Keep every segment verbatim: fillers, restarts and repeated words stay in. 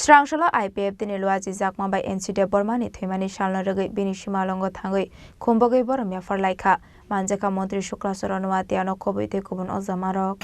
Srangsalo I P F T ni luachi jakma bai N C Debbarma ni thwimani salno rwgwi bini simalongo thangwi khumbogwi borom yaphar laikha. Manjakha Montri Shukla Charan Noatia no kubui tei kubun o jamarok.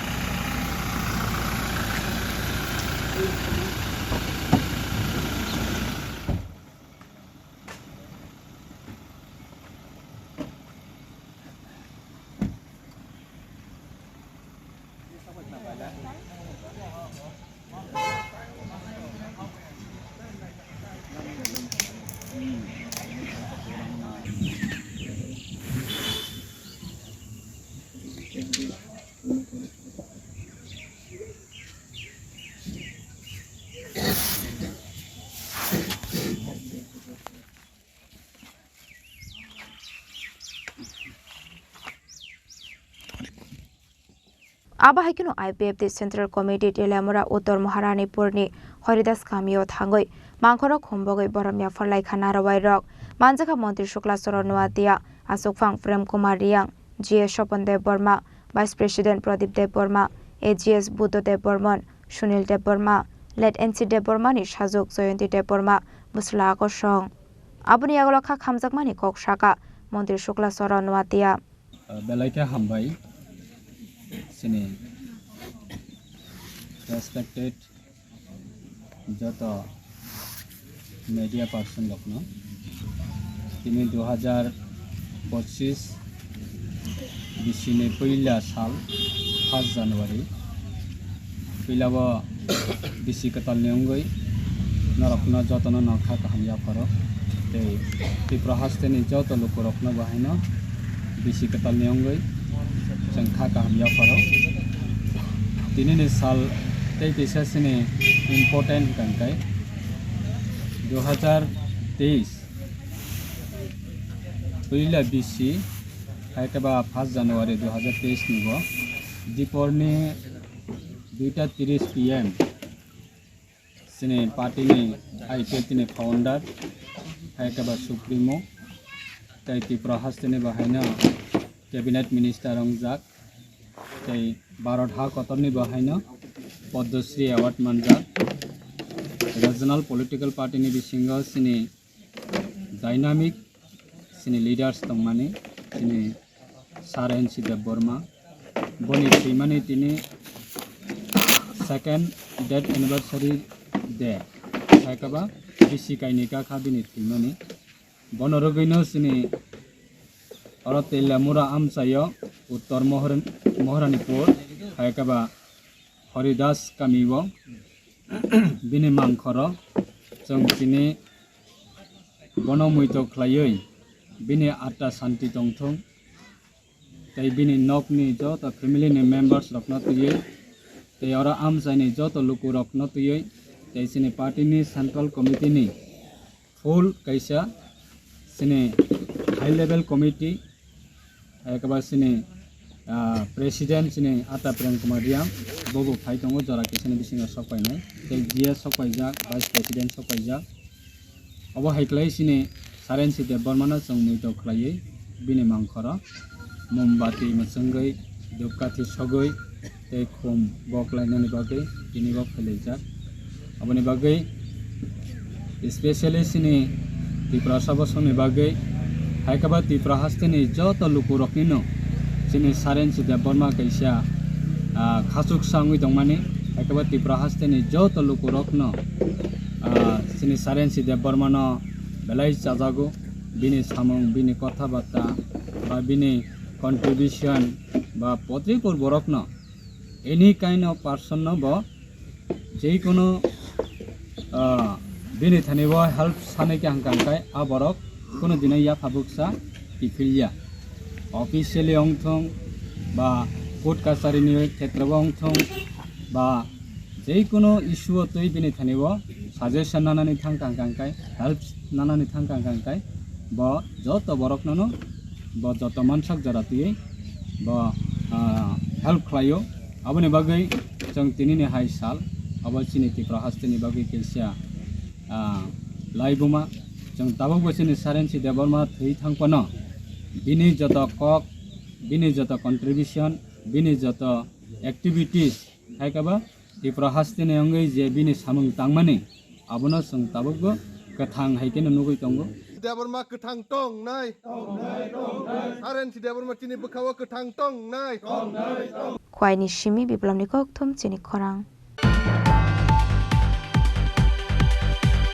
Abo hai kheno I P F T Central Committee Teliamura Uttor Maharanipurni Haridas kamio thangwi mangkhorok khumbogwi borom yaphar laikha narwai rok. Manjakha Montri Shukla Charan Noatia, Achukphang Prem Kumar Reang, G S Swapan Debbarma, Vice President Pradip Debbarma, A G S Buddha Debbarman, Sunil Debbarma, Late N C Debbarma ni sajwk Jayanti Debbarma, bwsla Akosong. Aboni yagulo kha khamjakmani kok saka Montri Shukla Charan Noatia. Belai khe hambai chini respected joto media person rokno. Tini dui hajar pochis bisini puila sal, first January. Puilao bisi kwtalni wngwi norokno jotono no kha kaham yapharo. Tei Tripura hasteni joto lukurokno bo haino bisi kwtalni wngwi chwng kha kaham yapharo. Tinini sal tei kisa sini important hwnkhe dui hajar teis puila bisi, hai khe ba first January dui hajar teis ni bo diporni duita tiris P M chini party ni I P F T ni founder, hai khe ba Supremo, tei Tripura hasteni bo haino Cabinet Minister wngjak, tei Bharat ha kotorni bo haino Padma Shri Award manjak. Regional political party ni bisingo chini dynamic chini leaders tongmani, chini Sir N C Debbarma, boni thwimani tini second death anniversary day, hai khe ba bisi kainwi kakha bini thwimani. Bono rwgwino chini oro Teliamura amchaio Uttor Mohor-, Moharanipur, hai khe ba Haridas kamio bini mangkhoro chwng tini bono muito khlaiwi bini atma santi tongthung, tei bini nokni joto family ni members rokno twiwi, tei oro amchaini joto lukurokno twiwi, tei chini party ni central committee ni full kaisa chini high level committee, hai khe ba chini, ah, president chini Ata Prem Kumar Reang, bobo phai tongo jora kisani bisingo sok painai, tei G S sok paijak, vice president sok paijak. Obo hai khlai chini Sir N C Debbarmano chwng muito khlaiwi bini mangkhoro mombati mwchwngwi, dhupkathi sogwi, tei khum bok lainani bagwi tini bo phailaijak. Aboni bagwi specially chini Tiprasa bosongni bagwi, hai khe ba Tripura hasteni joto lukuroknino chini Sir N C Debbarma kaisa, ah, khachuksa wngwi tongmani, hai khe ba Tripura hasteni joto lukurokno, ah, chini Sir N C Debbarmano belai chajago, bini samung, bini kotha bata, ba bini contribution, ba potripur borokno, any kind of person no bo jekono, ah, bini thani bo help sanai khe hangkang kai a borok kono dino yapha buksa kiphilya. Officially ongthong ba court kachari ni khetre bo ongthong ba jekono issue o twi bini thani bo suggestion nanani thang kang kang kai, help nanani thang kang kang kai, bo joto borok nono bo joto mansak jora twiwi bo, ah, help khlaio. Aboni bagwi chwng tinini hai sal abo chini Tripura hasteni bagwi kaisa, ah, laibuma. Chwng tabukbo chini Sir N C Debbarma thwi thang phano bini joto kok, bini joto contribution, bini joto activities, hai khe ba Tripura hasteni wngwi je bini samung tangmani, Abono chwng tabukbo kwthang hai kheno nugwi tongo. Debbarma kwthang tongnai. Harenti Debbarma chini bwkhao kwthang tongnai. Khwaini simi biplopni kokthum chini khorang.